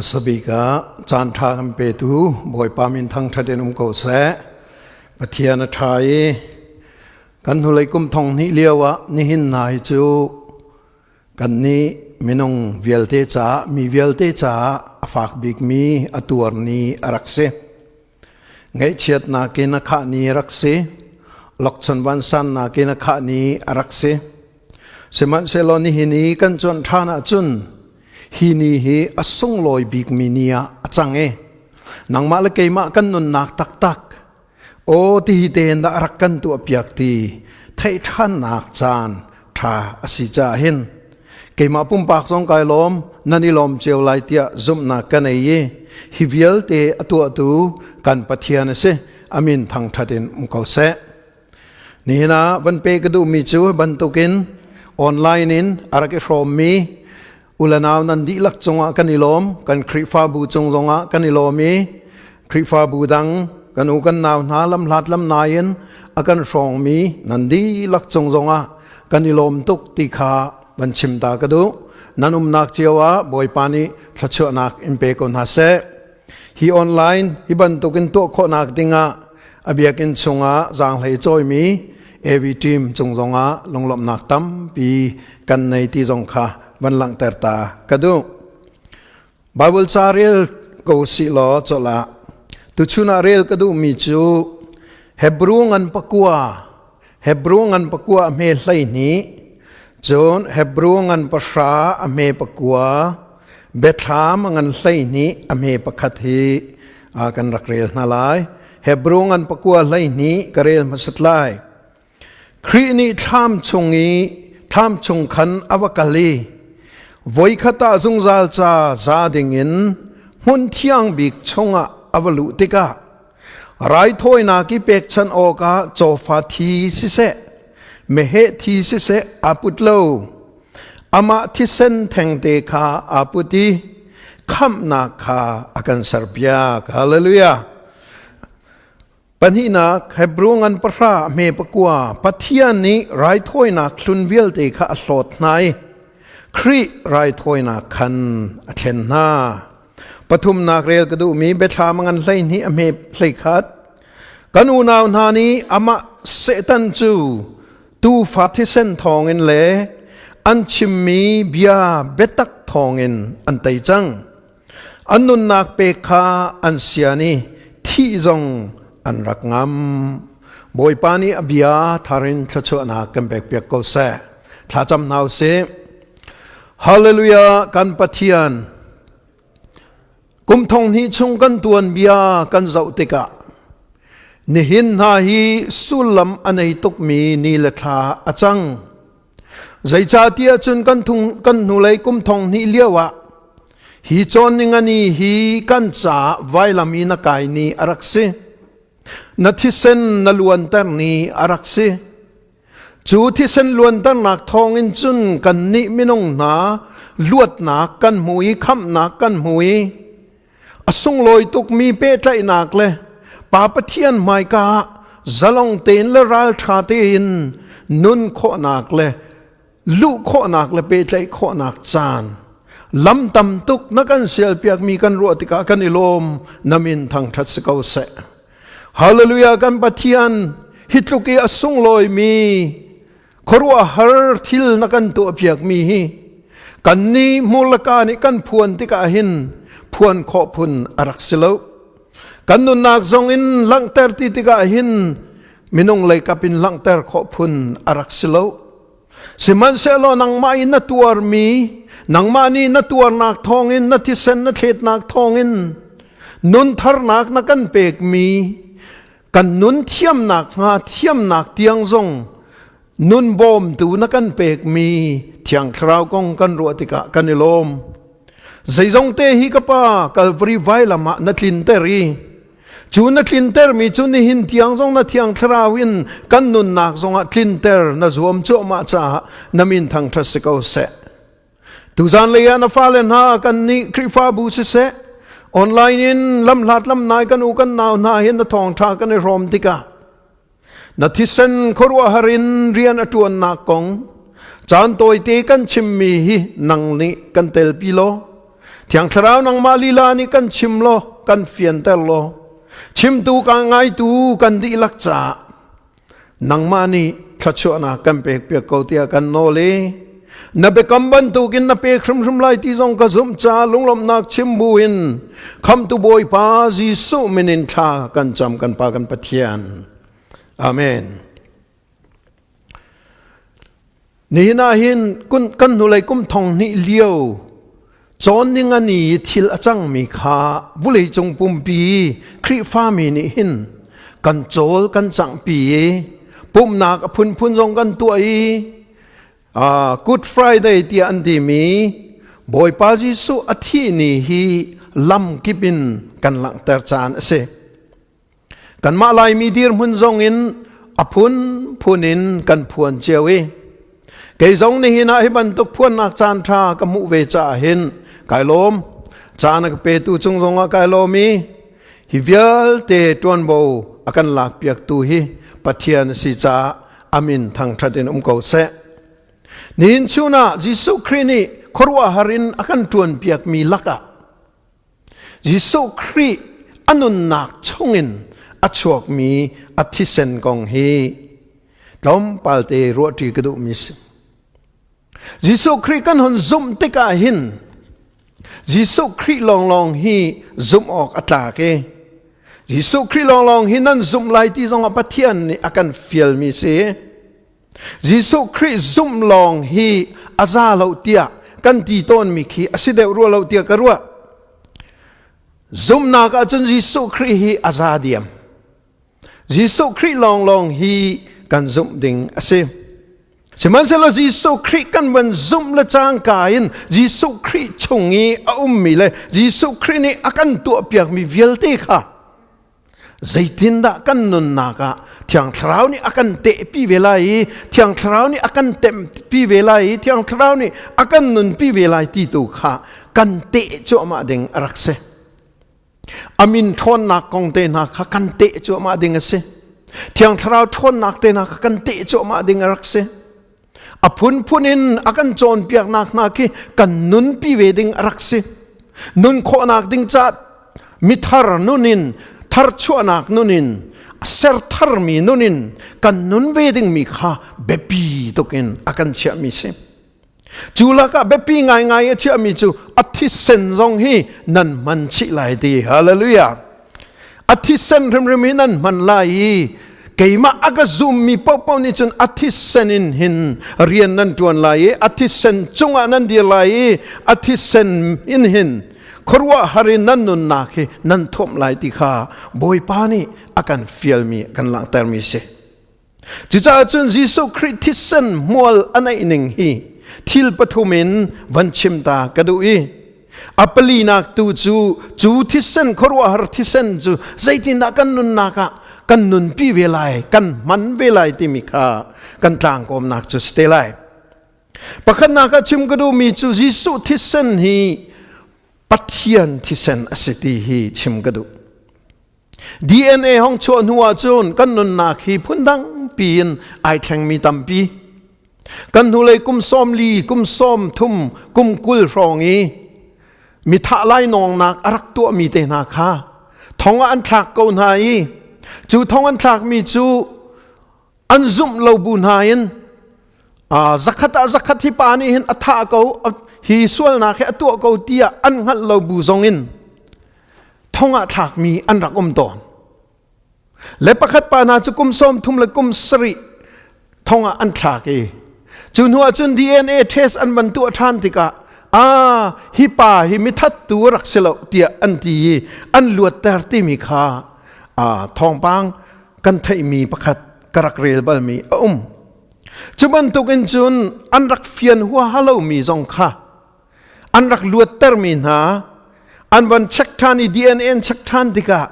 Sabik ah caan ṭha kan petu Bawipa min thangṭhat in um ko seh. Pathian a ṭha i kan hnulei kum thong hnih lio ah nihin hna hi cu kan nih minung vialte caah mi vialte caah a fak bikmi a tuar ni a rak si. Ngaihchiatnak in a khah ni a rak si. Lokchon vansannak in a khah ni a rak si. Sihmanhsehlaw nihin i kan cuanh ṭhan ahcun hi ni hi a sunglawi bikmi ni ah a cang i nangmah le keimah kan nunnak taktak aw ti hi tein dah rak kan tuahpiak ti theih ṭhannak caan ṭha a si caah hin keimah pumpak zong kai lawm nan i lawm cio lai tiah zumhnak ka nei i hi vialte a tuahtu kan Pathian a si amin thangṭhat in um ko seh. Nihin ah van pe ka duhmi cu bantukin online in a rak i hrawmmi ulanau nan dihlak cungah kan i lawm kan Khrihfabu cung zongah kan i lawm i Khrihfabu dang kan u kan nau hna lamhlat lamnai in a kan hrawngmi nan dihlak cung zongah kan i lawm tuk ti kha van chim ta ka duh nan umnak cio ah Bawipa nih thluachuahnak in pe ko hna seh hi online hi bantukin tuah khawhnak dingah a biakinn chungah zaanghlei cawimi AV team cung zongah lunglawmhnak tampi kan nei ti zong kha van langhter ta ka duh. Bible ca rel ko si law chawlah tuchun ah rel ka duhmi cu Hebrew ngan pakua Hebrew ngan pakua a hme 12 cun Hebrew ngan pahra a hme pakua Biathlam a ngan 12 a hme pakhat hi kan rak rel hna lai. Hebrew ngan pakua 12 ka rel hmasat lai. Khrih nih thlam chung i thlam chung khan a va kal i voikhat ah zungzal ca za dingin hmun thiang bik chungah a va luh tikah raithawinak i pekchanh awkah cawfa thi siseh meheh thi siseh aa put lo amah thisen thengte kha aa put i khamhnak kha a kan serpiak hallelujah Pahnihnak Hebrew ngan pahra hme pakua Pathian nih raithawinak hlun vialte kha a hlawt hna i Khrih raithawinak khan a thlen hna. Pathumnak rel ka duhmi biathlam ngan 12 a hme 11 kan unau hna nih amah Satan cu tuufa thisen thawngin le an chimmi bia biatak thawngin an tei cang. An nunnak pek kha an sian i thih zong an rak ngam. Bawipa nih a bia thar in thluachuahnak kan pekpiak ko seh. Thlacam hna usih. Hallelujah kan Pathian kum thong hnih chung kan tuan bia kan zoh tikah nihin hna hi sullam a nei tukmi ni le thla a cang. Zeicahtiah cun kan thung kan hnulei kum thong hnih lio ah hi cawn ningani hi kan caah vailam i na kai ni a rak si. Na thisen na luanter ni a rak si. Cu thisen luanternak thawngin cun kannih minung hna luatnak kan hmu i khamhnak kan hmu i a sunglawi tukmi pehtlaihnak le Pa Pathian hmaika ah zalong tein le ralṭha tein nun khawhnak le luh khawhnak le pehtlaih khawhnak caan lam tam tuk na kan sialpiakmi kan ruah tikah kan i lawm na min thangṭhat si ko seh hallelujah kan Pathian hi tluk i a sunglawimi khuaruahhar thil na kan tuahpiakmi hi kannih hmurlaka nih kan phuan tikah hin phuan khawh phun a rak si lo kan nunnak zong in langhter ti tikah hin minung leikap in langhter khawh phun a rak si lo sihmanhsehlaw nangmah in na tuarmi nangmah nih na tuarnak thawngin na thisen na thletnak thawngin nun tharnak na kan pekmi kan nun thiamnak hnga thiamnak tiang zong nun bawmtu na kan pekmi thiang thlarau kong kan ruah tikah kan i lawm zeizong te hi ka pa Calvary vailam ah na tlinter i cu na tlintermi cu nihin tiang zong na thiang thlarau in kan nunnak zongah tlinter na zuam cuahmah caah na min thangṭhat si ko seh Tuzan lei ah na fale hna kan nih Khrihfabu siseh online in lamhlat lamnai kan u kan nau hna hin na thawngṭha kan i hrawm tikah na thisen khuaruahhar in rian a ṭuannak kong caan tawite kan chimmi hi nang nih kan telpi law. Thiang Thlarau nangmah lila nih kan chim law, kan fianter law, chimtu ka ngaitu kan dihlak caah nangmah nih thluachuahnak kan pek piak ko tiah kan nawl i na biakam bantukin na pek hrimhrim lai ti zong ka zumh caah lunglawmhnak chim buin khamtu Bawipa Jesuh min in thla kan cam kan Pa kan Pathian. Amen. Nihin ah hin kan hnulei kum thong hnih lio cawn ning ani i thil a cangmi kha vuleicung pumpi Khrihfami nih hin kan cawl kan cangpi i pumhnak a phunphun zong kan tuah i Good Friday tiah an timi Bawipa Jesuh a thih ni hi lamkip in kan langhter caan a si. Kanmah Laimi dirhmun zong in a phunphun in kan phuan cio i kei zong nihin ah hi bantuk phuannak caan ṭha ka hmuh ve caah hin kai lawm. Caan a ka petu cung zongah kai lawm i hi vialte ṭuanvo a kan lakpiaktu hi Pathian a si caah a min thangṭhat in um ko seh. Nihin chun ah Jesuh Khrih nih khuaruahhar in a kan ṭuanpiakmi lakah Jesuh Khrih a nunnak chungin a chuakmi a thisen kong hi tlawmpal te ruahṭi ka duhmi si. Jesuh Khrih kan hun zumh tikah hin Jesuh Khrih lawnglawng hi zumh awk a tlak i Jesuh Khrih lawnglawng hi nan zumh lai ti zongah Pathian nih a kan fialmi si. Jesuh Khrih zumh lawng hi a za lo tiah kan ti tawnmi khi a si deuh rua lo tiah ka ruah. Zumhnak ahcun Jesuh Khrih hi a za diam. Jesuh Khrih lawnglawng hi kan zumh ding a si. Sihmanhsehlaw Jesuh Khrih kan van zumh le cangka in Jesuh Khrih chung i a ummi le Jesuh Khrih nih a kan tuahpiakmi vialte kha Zeitindah kan nunnak ah Thiang Thlarau nih a kan tehpi ve lai i Thiang Thlarau nih a kan tempi ve lai i Thiang Thlarau nih a kan nunpi ve lai ti tu kha kan teh cuahmah ding a rak si. A min ṭhawnnak kong te hna kha kan teh cuahmah ding a si. Thiang Thlarau ṭhawnnak te hna kha kan teh cuahmah ding a rak si. A phunphun in a kan cawnpiaknak hna khi kan nunpi ve ding a rak si. Nun khawhnak ding caah mithar nun in tharchuahnak nun in ser tharmi nun in kan nun ve dingmi kha biapi tuk in a kan chiahmi si. Cu lakah biapi ngaingai a chiahmi cu a thisen zong hi nan hman chih lai ti. Hallelujah. A thisen hrimhrim hi nan hman lai i keimah a ka zummi paohpaoh nih cun a thisen in hin rian nan ṭuan lai i a thisen cungah nan dir lai i a thisen in hin khuaruahhar in nan nunnak hi nan thuamh lai ti kha Bawipa nih a kan fialmi a kan langhtermi si. Cucaah cun Jesuh Khrih thisen hmual a neih ning hi thil pathum in van chim ta ka duh i a palinak tu cu cu thisen khuaruahhar thisen cu zeitindah kan nunnak ah kan nunpi ve lai kan hman ve lai timi kha kan tlangkawmnak cu si te lai. Pakhatnak ah chim ka duhmi cu Jesuh thisen hi Pathian thisen a si ti hi chim ka duh. DNA hong chuah hnu ahcun kan nunnak hi phundang piin ai thlengmi tampi. Kan hnulei kum 40, kum 30, kum 20 hrawng i mithah lainawngnak a rak tuahmi te hna kha thong ah an thlak ko hna i cu thong an thlakmi cu an zumh lo bu hna in zakhat ah zakhat hi pa nih hin a thah ko hi sualnak hi a tuah ko tiah an hngalh lo bu zong in thong ah thlakmi an rak um tawn le pakhat pa hna cu kum 30 le kum 7 thong ah an thlak i cu hnu ah cun DNA test an van tuah ṭhan tikah a hi pa hi mithattu rak si lo tiah an ti i an luatter timi kha thawngpang kan theihmi pakhat ka rak rel balmi a um. Cu bantukin cun an rak fian huaha lomi zong kha an rak luattermi hna an van check ṭhan i DNA an check ṭhan tikah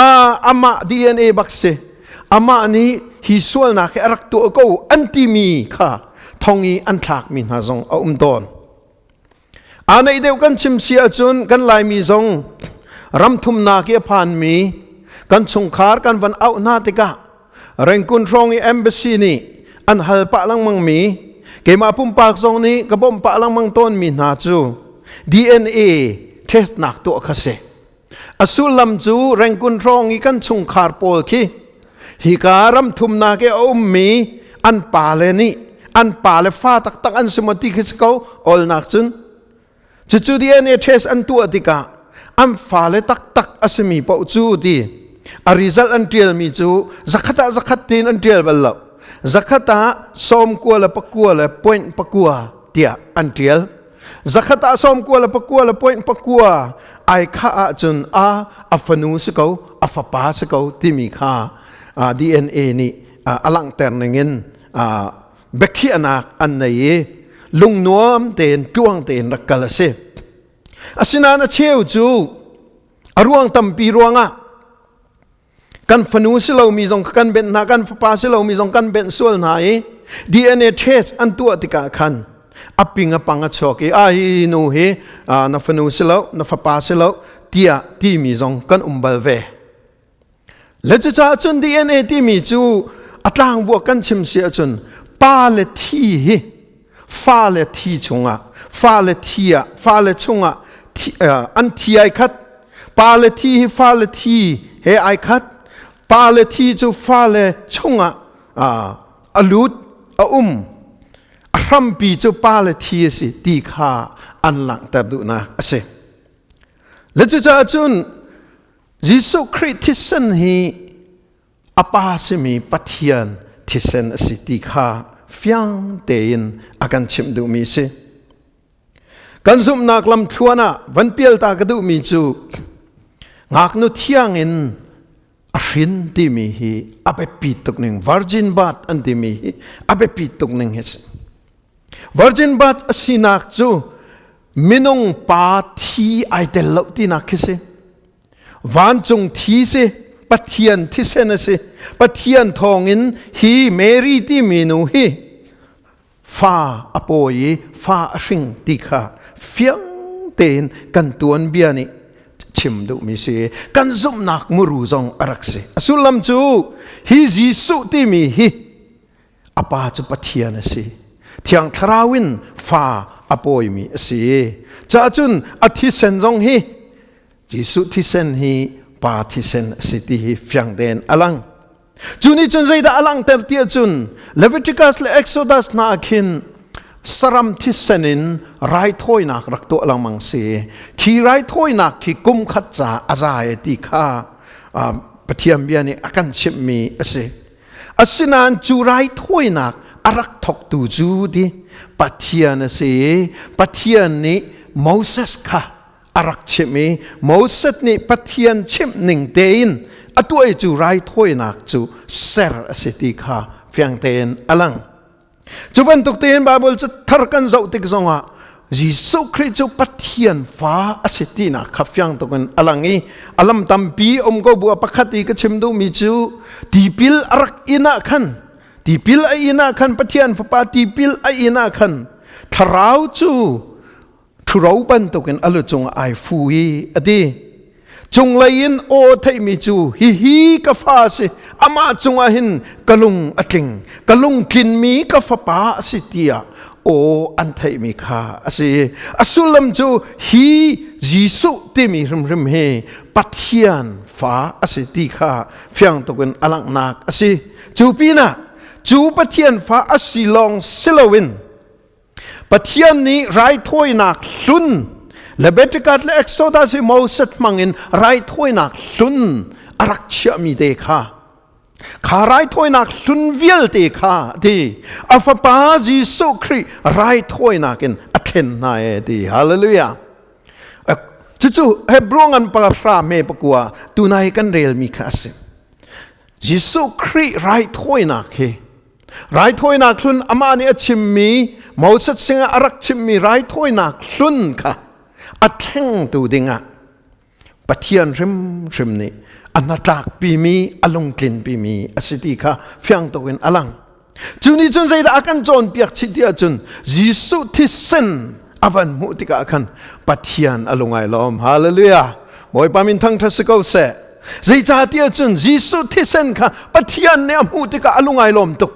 a amah DNA bak si amah nih hi sualnak hi a rak tuah ko an timi kha thong i an thlakmi hna zong a um tawn. Aa naih deuh kan chim si ahcun kan Laimi zong ram thumnak i a phanmi kan chungkhar kan van auh hna tikah Rengkun hrawng i embassy nih an hal pah lengmang mi keimah pumpak zong nih ka bawmh pah lengmang tawnmi hna cu DNA test nak tuah kha si. A sullam cu Rangoon hrawng i kan chungkhar pawl khi hika ram thumnak i a ummi an pale nih an pale fa taktak an si maw ti khi si ko olnak cun. Cucu DNA test an tuah tikah an fale taktak a simi paoh cu ti a result an ṭialmi cu zakhat ah zakhat tiin an ṭial bal lo. Zakhat ah 90 le pakua le point pakua tiah an ṭial. Zakhat ah 90 le pakua le point pakua ai khah ahcun a a fanu si ko a fapa si ko timi kha DNA nih a langhter ningin biakhiahnak an nei i lungnuam tein tluang tein rak kal a si. Asinain a cheu cu a ruang tampi ruangah kan fanu si lomi zong kan benh hna kan fapa si lomi zong kan benh sual hna i DNA test an tuah tikah khan a ping a pang a chuak i a hi nu hi na fanu si lo na fapa si lo tiah timi zong kan um bal ve. Le cucaah cun DNA timi cu a tlangbuak kan chim si ahcun pa le thi hi fa le thi chungah fa le thi ah fa le chungah an thi ai khat. Pa le thi hi fa le thi he ai khat. Pa le thi cu fa le chungah a lut a um. A hrampi cu pa le thi a si ti kha an langhter duhnak a si. Le cucaah cun Jesuh Khrih thisen hi a pa simi Pathian thisen a si ti kha fiang tein a kan chimh duhmi a si. Kan zumhnak lamthluan ah van pialta ka duhmi cu ngaknu thiang in a hrin timi hi a biapi tuk ning virgin birth an timi hi a biapi tuk ning hi si. Virgin birth a sinak cu minung pa thi ai tel lo tinak khi si. Vancung thi si, Pathian thisen a si. Pathian thawngin hi Mary timi nu hi fa a pawi i fa a hring ti kha fiang tein kan tuanbia nih chim duhmi si. Kan zumhnak muru zong a rak si. A sullam cu hi Jesuh timi hi a pa cu Pathian a si. Thiang Thlarau in fa a pawimi a si. Cahcun a thisen zong hi Jesuh thisen hi pa thisen a si ti hi fiang tein a lang. Cu nih cun zeidah a langhter ti ahcun Leviticus le Exodus hna ah khin saram thisen in raithawinak rak tuah lengmang si. Khi raithawinak khi kum khat ca a za e ti kha Pathian bia nih a kan chimhmi a si. Asinain cu raithawinak a rak thawktu cu ti Pathian a si i Pathian nih Moses kha a rak chimh i Moses nih Pathian chimh ning tein a tuah i cu raithawinak cu ser a si ti kha fiang tein a lang. Cu bantuk tein Baibal cu thar kan zoh tik zongah Jesuh Khrih cu Pathian fa a si tinak kha fiang tuk in a lang i a lam tampi um ko bu ah pakhat i ka chim duhmi cu tipil a rak in ah khan tipil a in ah khan Pathian fapa tipil a in ah khan thlarau cu ṭhuro bantukin a lu cungah ai fu i a ti. Cunglei in aw theihmi cu hihi ka fa a si, amah cungah hin ka lung a tling, ka lung tlinmi ka fapa a si tiah aw an theihmi kha a si. A sullam cu hi Jesuh timi hrimhrim hi Pathian fa a si ti kha fiang tukin a langhnak a si. Cu pinah cu Pathian fa a si lawng si loin Pathian nih raithawinak hlun Leviticus le Exodus i Moses hmangin raithawinak hlun a rak chiahmi te kha kha raithawinak hlun vialte kha ti a fapa Jesuh Khrih raithawinak in a thlen hna e ti hallelujah. Cucu Hebrew ngan pahra me pakua tunai kan relmi kha a si. Jesuh Khrih raithawinak hi Raithawinak hlun amah nih a chimmi Moses singah a rak chimmi raithawinak hlun kha a thlengtu dingah Pathian hrimhrim nih a hnatlakpimi a lungtlinpimi a si ti kha fiang tuk in a lang. Cu nih cun zeidah a kan cawnpiak chih ti ahcun Jesuh thisen a van hmuh tikah khan Pathian a lungai lawm. Hallelujah! Bawipa min thangṭhat si ko seh. Zeicahtiah cun Jesuh thisen kha Pathian nih a hmuh tikah a lungai lawm tuk.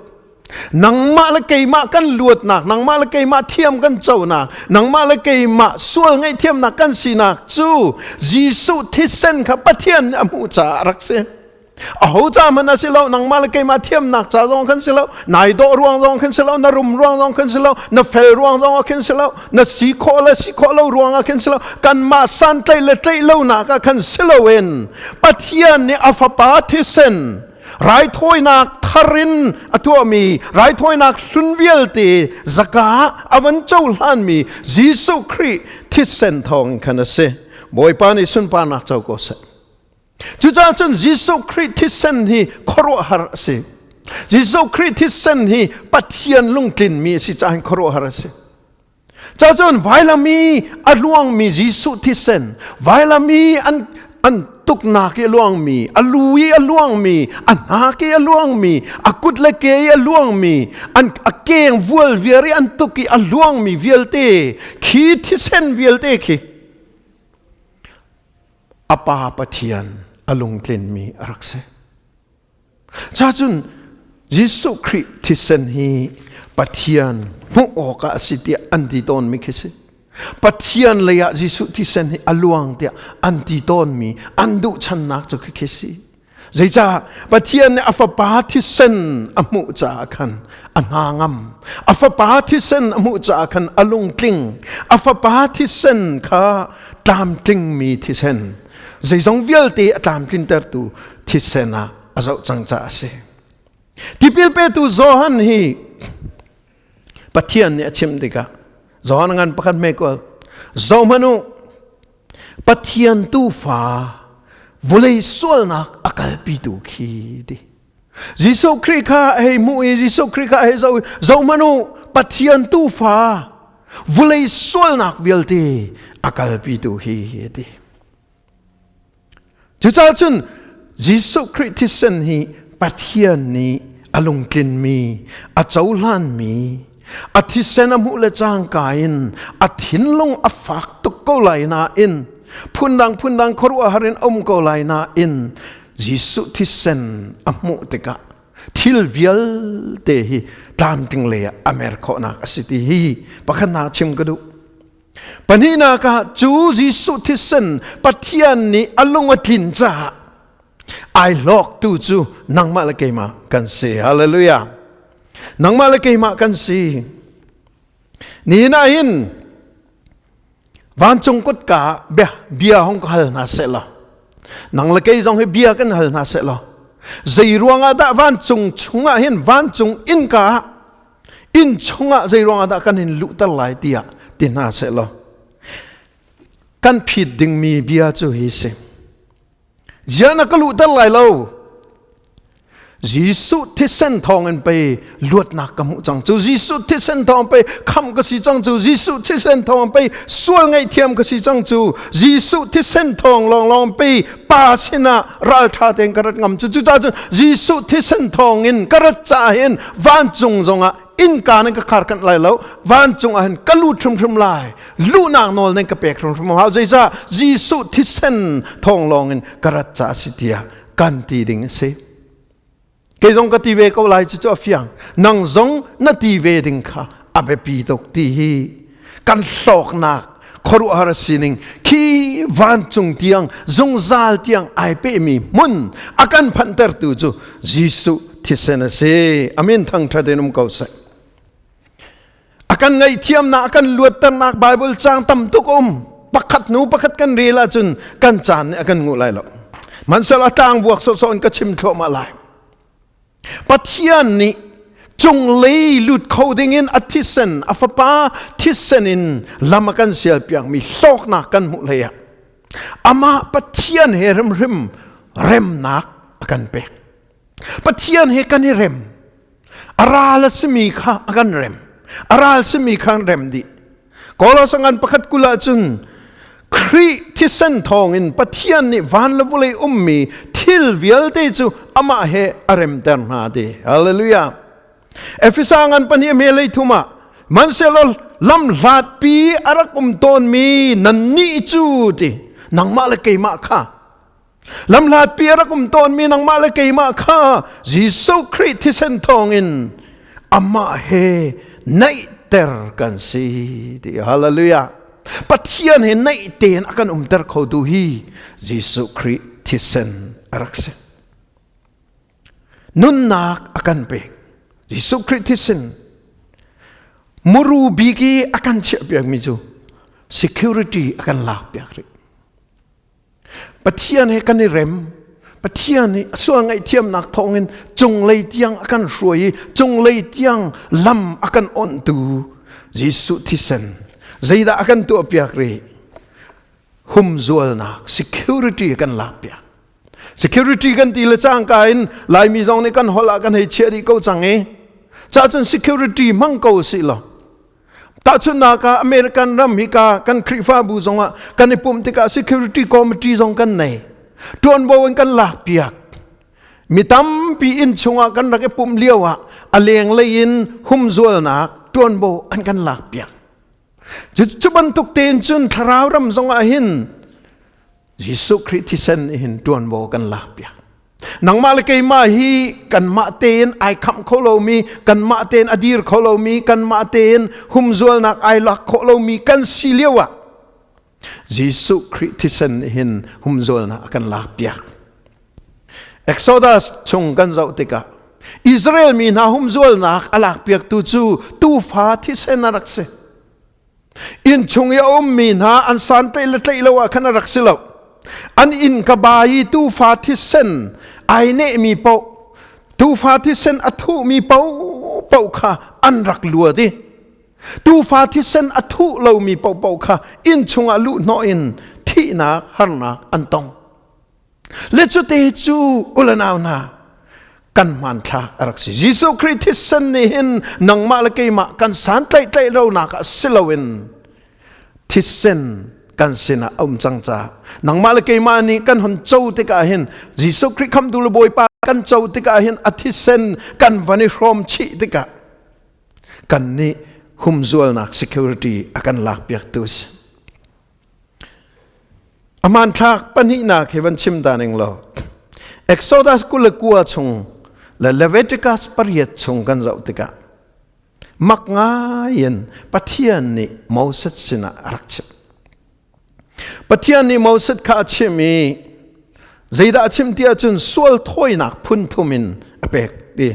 Nangmah le keimah kan luatnak, nangmah le keimah thiam kan conak, nangmah le keimah sual ngaihthiamnak kan sinak cu Jesuh thisen kha Pathian nih a hmuh caah a rak si. Aho ca hmanh a si lo, nangmah le keimah thiamnak ca zong khan si lo, nai dawh ruang zong khan si lo, na rum ruang zong khan si lo, na fel ruang zong ah khin si lo, na si khawh le si khawh lo ruang ah khin si lo, kanmah santlaih le tlaih lonak ah khan si loin Pathian nih a fapa thisen raithawinak thar in a tuahmi raithawinak hlun vialte zaka a van cohlanmi Jesuh Khrih thisen thawng khan a si. Bawipa nih sunparnak co ko seh. Cucaah cun Jesuh Khrih thisen hi khuaruahhar a si. Jesuh Khrih thisen hi Pathian lungtlinmi a si caah khuaruahhar a si. Cacun vailam i a luangmi Jesuh thisen, vailam i an, an tuknak i a luangmi, a lu i a luangmi, a hnak i a luangmi, a kut le ke i a luangmi, an a keng vual viar i an tuk i a luangmi vialte, khi thisen vialte khi a pa Pathian a lungtlinmi a rak si. Cacun Jesuh Khrih thisen hi Pathian hmuh awkah a si tiah an ti tawnmi khi si. Pathian lei ah Jesuh thisen hi a luang tiah an ti tawnmi an duhchannak cu khi si. Zeicah Pathian nih a fapa thisen a hmuh caah khan a hna ngam. A fapa thisen a hmuh caah khan a lungtling. A fapa thisen kha tlamtlingmi thisen zeizong vialte a tlamtlintertu thisen ah a zoh cang caah a si. Tipil petu Johan hi Pathian nih a chim tikah Johan ngan pakhat hme kual zohhmanh u Pathian tuufa vulei sualnak a kalpitu khi ti Jesuh Khrih kha a hei hmuh i Jesuh Khrih kha a hei zoh i zohhmanh u Pathian tuufa vulei sualnak vialte a kalpitu hi a ti. Cucaah cun Jesuh Khrih thisen hi Pathian nih a lungtlinmi, a cohlanmi, a thisen a hmuh le cangka in a thinlung a fak tuk ko lai nain phundang phundang khuaruahhar in um ko lai nain Jesuh thisen a hmuh tikah thil vialte hi tlamtling lei ah a mer khawhnak a si ti hi pakhatnak chim ka duh. Pahnihnak ah cu Jesuh thisen Pathian nih a lung a tlin caah ai hlawktu cu nangmah le keimah kan si. Hallelujah. Nangmah le keimah kan si. Nihin ah hin vancung kutka bia bia hong ka hal hna seh law nang le kei zong hi bia kan hal hna seh law zei ruangah dah vancung chungah hin vancung innka ah inn chungah zei ruangah dah kan in luhter lai tiah ti hna seh law kan phit dingmi bia cu hi si Ziah na ka luhter lai lo? Jesuh thisen thawng in pei luatnak ka hmuh cang cu Jesuh thisen thawng pei khamh ka si cang cu Jesuh thisen thawng pei sual ngaihthiam ka si cang cu Jesuh thisen thawng lawnglawng pei pa sinah ralṭha tein ka rat ngam cu cucaah cun Jesuh thisen thawng in ka rat caah hin vancung zongah innka nan ka khar kanh lai lo vancung ah hin ka lut hrimhrim lai luhnak nawl nan ka pek hrimhrim hau zeicah Jesuh thisen thawng lawng in ka rat ca si tiah kan ti ding a si kei zong ka ti ve ko lai cu a fiang nang zong na ti ve ding kha a biapi tuk ti hi kan hlawknak khuaruahhar sining khi vancung tiang zungzal tiang ai pehmi hmun a kan phanhtertu cu Jesuh thisen a si amin thangṭhat in um ko seh a kan ngaihthiamnak a kan luatternak Bible caang tam tuk um pakhat hnu pakhat kan rel ahcun kan caan nih a kan nguh lai lo hmanhsehlaw a tlangbuak sawhsawh in ka chim thluahmah lai Pathian nih cunglei lut kho dingin a thisen a fapa thisen in lam a kan sialpiakmi hlawknak kan hmuh hlei ah amah Pathian he hrimhrim remnak a kan pek Pathian he kan i rem a ral a simi kha a kan rem a ral simi kha an rem dih Kolosangan pakhat kul ah cun Khrih thisen thawngin Pathian nih van le vawlei ummi thil vialte cu amah he a remter hna ti. Hallelujah. Efesa ngan pahnih me lei thum ah mansehlaw lam hlatpi a rak um tawnmi nannih cu ti nangmah le keimah kha lamhlatpi a rak um tawnmi nangmah le keimah kha Jesuh Khrih thisen thawngin. Amah he naihter kan si ti. Hallelujah. Pathian he naih tein a kan umter khotu hi Jesuh Khrih thisen a rak si. Nunnak a kan pek. Jesuh Khrih thisen muru bik i a kan chiahpiakmi cu security a kan lakpiak rih. Pathian he kan i rem. Pathian nih a sual ngaihthiamnak thawngin cunglei tiang a kan hruai i cunglei tiang lam a kan onhtu Jesuh thisen zeidah a kan tuahpiak rih? Humzualnak security a kan lakpiak. Security kan ti le cangka in Laimi zong nih kan holh ah kan hei chiah dih ko cang i cahcun security hmang ko sih law Tahchunhnak ah American ram hi ka kan Khrihfabu zongah kan i pumh tikah security committee zong kan nei. Ṭuanvo in kan lakpiak. Mi tampi inn chungah kan rak i pumh lio ah a lenglei in humzualnak ṭuanvo an kan lakpiak. Cu bantuk tein cun thlarau ram zongah hin Jesuh Khrih thisen nih hin ṭuanvo kan lakpiak. Nangmah le keimah hi kanmah tein ai khamh kho lomi, kanmah tein a dir kho lomi, kanmah tein humzualnak ai lak khawh lomi kan si lio ah Jesuh Khrih thisen nih hin humzualnak a kan lakpiak. Exodus chung kan zoh tikah Israel mi hna humzualnak a lakpiaktu cu tuufa thisen a rak si. Inn chung i a ummi hna an santlaih le tlaih lo ah khan a rak si lo. An inn ka ba i tuufa thisen ai nehmi paoh, tuufa thisen a thuhmi paohpaoh kha an rak luat i tuufa thisen a thuh lomi paohpaoh kha inn chungah luhhnawh in thihnak harnak an tong. Le cute cu ulanau hna kan hmanthlak a rak si. Jesuh Khrih thisen nih hin nangmah le keimah kan santlaih tlaih lonak ah si loin thisen kan sinah a um cang caah nangmah le keimah nih kan hon co tikah hin Jesuh Khrih khamtu le Bawipa kan co tikah hin a thisen kan van i hrawm chih tikah kan nih humzualnak security a kan lakpiaktu si. A hmanthlak pahnihnak hi van chim ta ning law Exodus 29 chung le Leviticus pariat chung kan zoh tikah mak ngai in Pathian nih Moses sinah a rak chim. Pathian nih Moses kha a chim i zeidah a chim ti ahcun sual thawinak phun thum in a pek ti.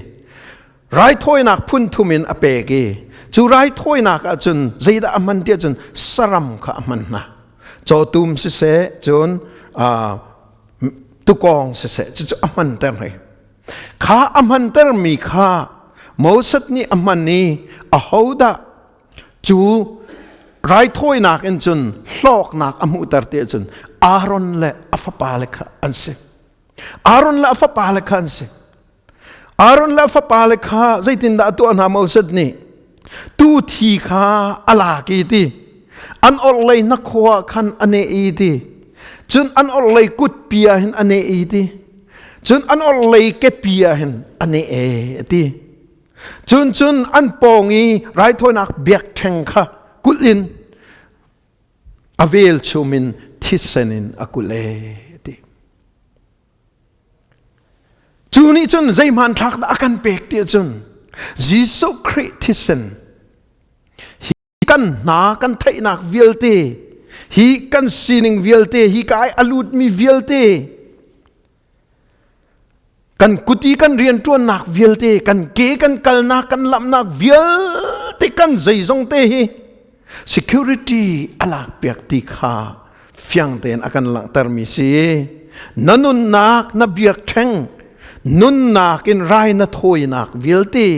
Raithawinak phun thum in a pek i cu raithawinak ahcun zeidah a hman tiah cun saram kha a hman hna. Cawtum siseh cun tukawng siseh cucu a hmanter hei. Kha a hmantermi kha Moses nih a hman i ahodah cu raithawinak in cun hlawknak a hmuhter ti ahcun Aaron le a fapale kha an si. Aaron le a fapale kha an si. Aaron le a fapale kha zeitindah a tuah hna Moses nih tu thi kha a lak i ti an orhlei hnakhaw ah khan a neh i ti cun an orhlei kutpi ah hin a neh i ti cun an orhlei kepi ah hin a neh e a ti cun cun an pawng i raithawinak biakṭheng kha kulh in a velchum in thisen in a kulh e ti Cu nih cun zei hmanthlak dah a kan pek ti ahcun Jesuh Khrih thisen hi kan hna kan theihnak vialte hi kan sining vialte hi ka ai a lutmi vialte kan kut i kan rianṭuannak vialte kan ke kan kalnak kan lamnak vialte kan zeizong te hi security a lakpiak ti kha fiang tein a kan langhtermi si. Na nunnak na biakṭheng nunnak in rai na thawinak vialte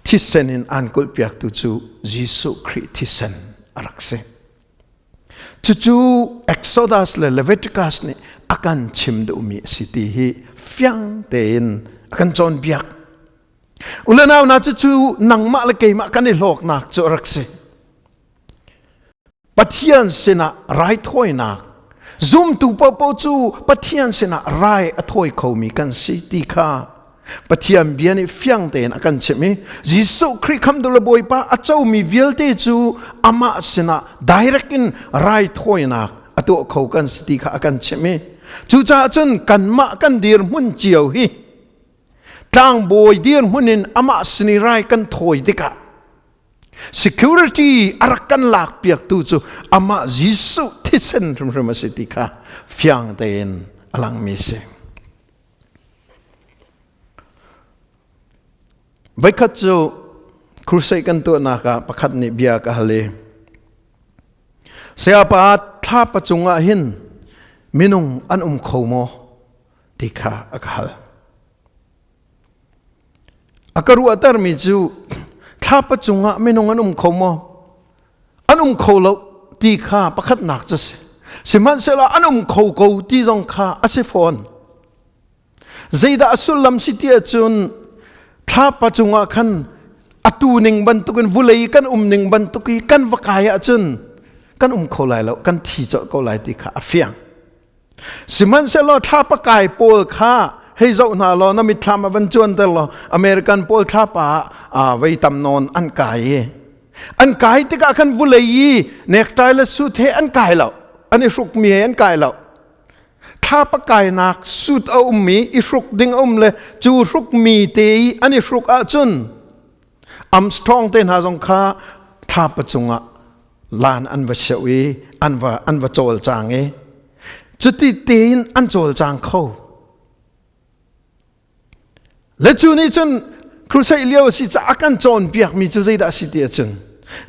thisen in aan kulhpiaktu cu Jesuh Khrih thisen a rak si. Cucu Exodus le Leviticus nih a kan chim duhmi a si ti hi fiang tein a kan cawnpiak. Ulenau na cucu nangmah le keimah kan i hlawknak cu a rak si. Pathian sinah raithawinak zumtu paohpaoh cu Pathian sinah rai a thawi khomi kan si ti kha Pathian bia nih fiang tein a kan chimh i Jesuh Khrih khamtu le Bawipa a comi vialte cu amah sinah direct in raithawinak a tuah kho kan si ti kha a kan chimh i cucaah cun kanmah kan dirhmun cio hi. Tlangbawi dirhmun in amah sin i rai kan thawi tikah security a rak kan lak piaktu cu amah Jesuh thisen hrimhrim a si ti kha fiang tein a langmi si. Voikhat cu crusade kan tuahnak ah pakhat nih bia ka hal i Sayapa thlapa cungah hin minung an um kho maw ti kha a ka hal. A ka ruahtermi cu thlapa cungah minung an um kho maw? An um kho lo ti kha pakhatnak cu a si. Sihmanhsehlaw an um kho ko ti zong kha a si fawn. Zeidah a sullam si ti ahcun thlapa cungah khan atu ning bantukin vulei kan um ning bantuk i kan va kai ahcun kan um kho lai lo, kan thi colh ko lai ti kha a fiang. Sihmanhsehlaw thlapa kai pawl kha hei zoh hna law na mitthlam a van cuanter law American pawl thlapa ah vei tam nawn an kai i an kai tikah khan vulei i necktie le suit he an kai lo an i hrukmi he an kai lo thlapa kainak suit a ummi i hruk ding a um le cu hrukmi te i an i hruk ahcun Armstrong te hna zong kha thlapa cungah lan an va seuh i an va an va cawlcang i cuti tein an cawlcang kho le cu nih cun crusade lio a si caah a kan cawnpiakmi cu zeidah a si ti ahcun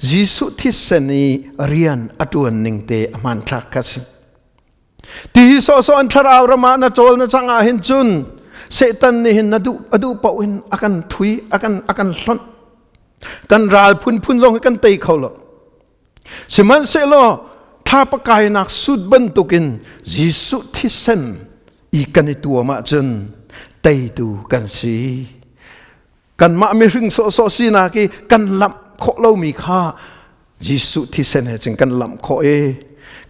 Jesuh thisen i rian a ṭuan ning te a hmanthlak kha si Ti hi sawhsawh an thlarau ram ah na cawl na cang ah hin cun Satan nih hin na duh a duh paoh in a kan thui a kan a kan hlonh kan ral phunphun zong hi kan tei kho lo sihmanhsehlaw thlapa kainak sut bantukin Jesuh thisen i kan i tuam ahcun teitu kan si kanmah mihring sawhsawh sinak i kan lamh khawh lomi kha Jesuh thisen he cun kan lamh khawh i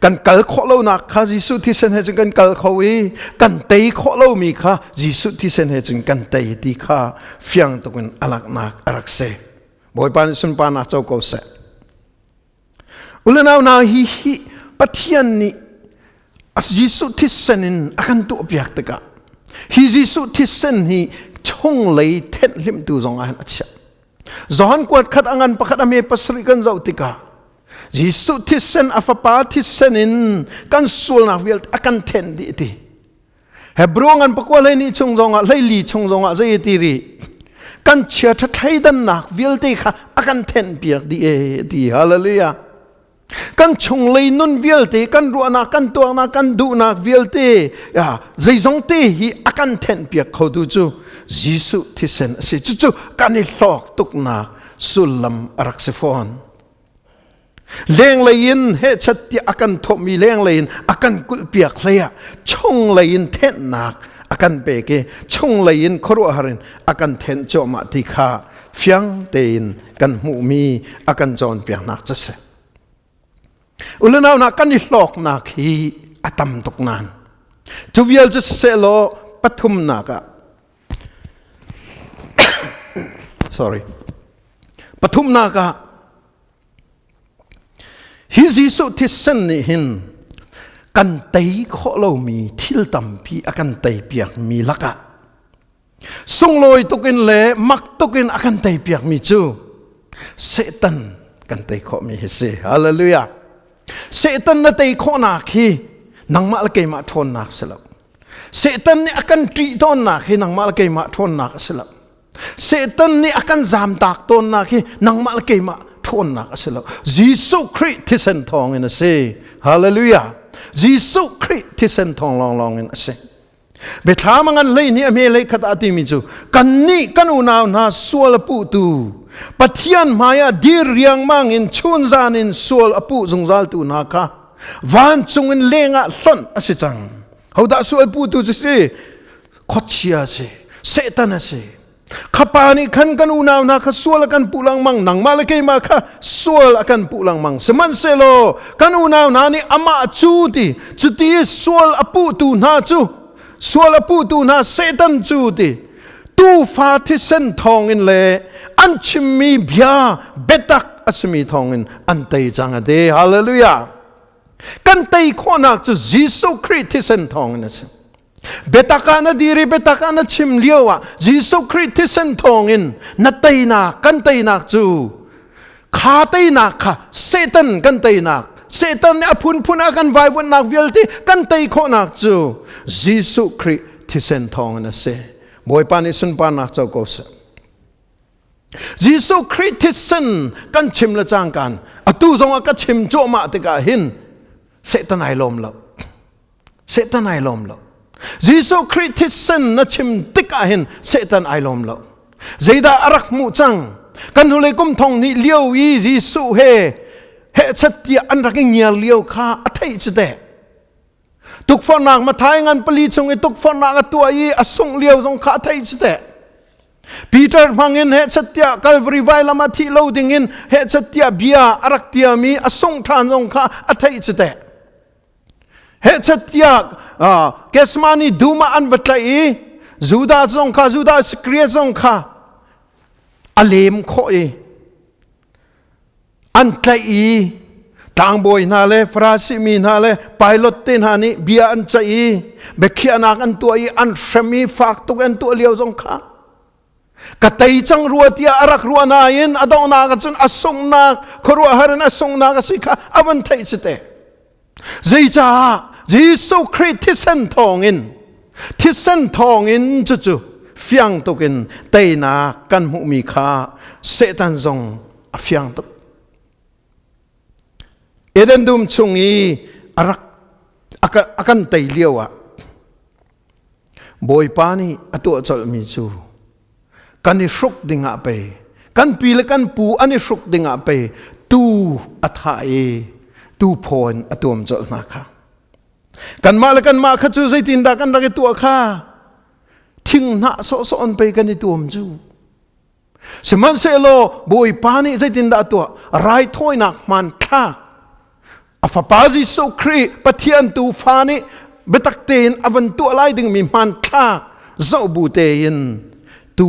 kan kal khawh lonak kha Jesuh thisen he cun kan kal kho i kan tei khawh lomi kha Jesuh thisen he cun kan tei ti kha fiang tukin a laknak a rak si. Bawipa nih sunparnak co ko seh. Ulenau hna hi hi Pathian nih Jesuh thisen in a kan tuahpiak tikah hi Jesuh thisen hi chunglei thenhlimtu zong ah hin a chiah. Johan kuat khat a ngan pakhat a me pasarih kan zoh tikah Jesuh thisen a fapa thisen in kan sualnak vialte a kan thenh dih ti. Hebrew ngan pakua hlei ni chung zongah hleili chung zongah zei ti ri kan chia tha thleidannak vialte kha a kan thenh piak dih e ti hallelujah kan chunglei nun vialte kan ruahnak kan tuaknak kan duhnak vialte ya zeizong te hi a kan thenh piak kho tu cu Jesuh thisen a si cucu kan i hlawk tuknak sullam a rak si fawn Lenglei in hehchat tiah a kan thawhmi lenglei in a kan kulhpiak hlei ah chunglei in thenhnak a kan pek i chunglei in khuaruahhar in a kan thenh cuahmah ti kha fiang tein kan hmuhmi a kan cawnpiaknak cu a si. Ulenau hna kan i hlawknak hi a tam tuk nain cu vial cu sisehlaw pathumnak ah sorry pathumnak ah Hi Jesuh thisen nih hin kan tei khawh lomi thil tampi a kan teipiakmi lakah sunglawi tukin le mak tukin a kan teipiakmi cu Satan kan tei khawhmi hi si. Hallelujah. Satan na tei khawhnak hi nangmah le keimah ṭhawnnak si lo. Satan nih a kan ṭih tawnnak hi nangmah le keimah ṭhawnnak a si lo. Satan nih a kan zamtak tawnnak hi nangmah le keimah ṭhawnnak a si lo. Jesuh Khrih thisen thawng in a si. Hallelujah. Jesuh Khrih thisen thawng lawnglawng in a si. Biathlam a ngan hlei nih a hme hlei khat ah timi cu kannih kan unau hna sual a puhtu Pathian hmaiah dir riangmang in chunzan in sual a puh zungzaltu hna kha vancung in lengah hlonh a si cang. Hodah sual puhtu cu si? Khuachia a si, Satan a si. Khapa nih khan kan unau hna kha sual a kan puh lengmang, nangmah le keimah kha sual a kan puh lengmang. Sihmanhsehlaw kan unau hna nih amah cu ti, cuti sual a puhtu hna cu, sual a puhtu hna Satan cu ti, tuufa thisen thawngin le an chimmi bia biatak a simi thawngin an tei cang a ti. Hallelujah! Kan tei khawhnak cu Jesuh Khrih thisen thawngin a si. Biatak ah na dir i biatak ah na chim lio ah Jesuh Khrih thisen thawngin na teinak kan teinak cu kha teinak kha Satan kan teinak Satan nih a phunphun a kan vaivuanhnak vialte kan tei khawhnak cu Jesuh Khrih thisen thawngin a si. Bawipa nih sunparnak co ko seh. Jesuh Khrih thisen kan chim le cangkan atu zong ah ka chim cuahmah tikah hin Satan ai lawm lo. Satan ai lawm lo. Jesuh Khrih thisen na chim tikah hin Satan ai lawm lo. Zeidah a rak hmuh cang? Kan hnulei kum thong hnih lio i Jesuh he hehchat tiah an rak i ngiar lio kha a theih cu teh. Tukforhnak Mathai ngan pali chung i tukforhnak a tuah i a sungh lio zong kha a theih cu teh. Peter hmangin hehchat tiah Calvary vailam ah thih lo dingin hehchat tiah bia a rak tiami a sungh ṭhan zong kha a theih cu teh. Hehchat tiah Gethsemane dum ah an va tlaih i Judah zong kha Judah Iskariot zong kha a lem khawh i an tlaih i tlangbawi hna le Farasi mi hna le pilot te hna nih bia an ceih i biakhiahnak an tuah i an hrem i fak tuk an tuah lio zong kha ka tei cang rua tiah a rak ruah nain a donghnak ah cun a sunghnak khuaruahhar in a sunghnak a si kha a van theih si te zeicah Jesuh Khrih thisen thawngin thisen thawngin cucu fiang tukin teinak kan hmuhmi kha Satan zong a fiang tuk Eden dum chung i a rak a kan tei lio ah Bawipa nih a tuah colhmi cu kan i hruk dingah pei kan pi le kan pu an i hruk dingah pei tu a thah i tu phaw in a tuam colh hna kha. Kanmah le kanmah kha cu zeitindah kan rak i tuah kha thinghnah sawhsawh an pei kan i tuam cu. Sihmanhsehlaw Bawipa nih zeitindah a tuah? Raithawinak hmanthlak a fapa Jesuh Khrih Pathian tuufa nih biatak tein a van tuah lai dingmi hmanthlak zoh bu tein tu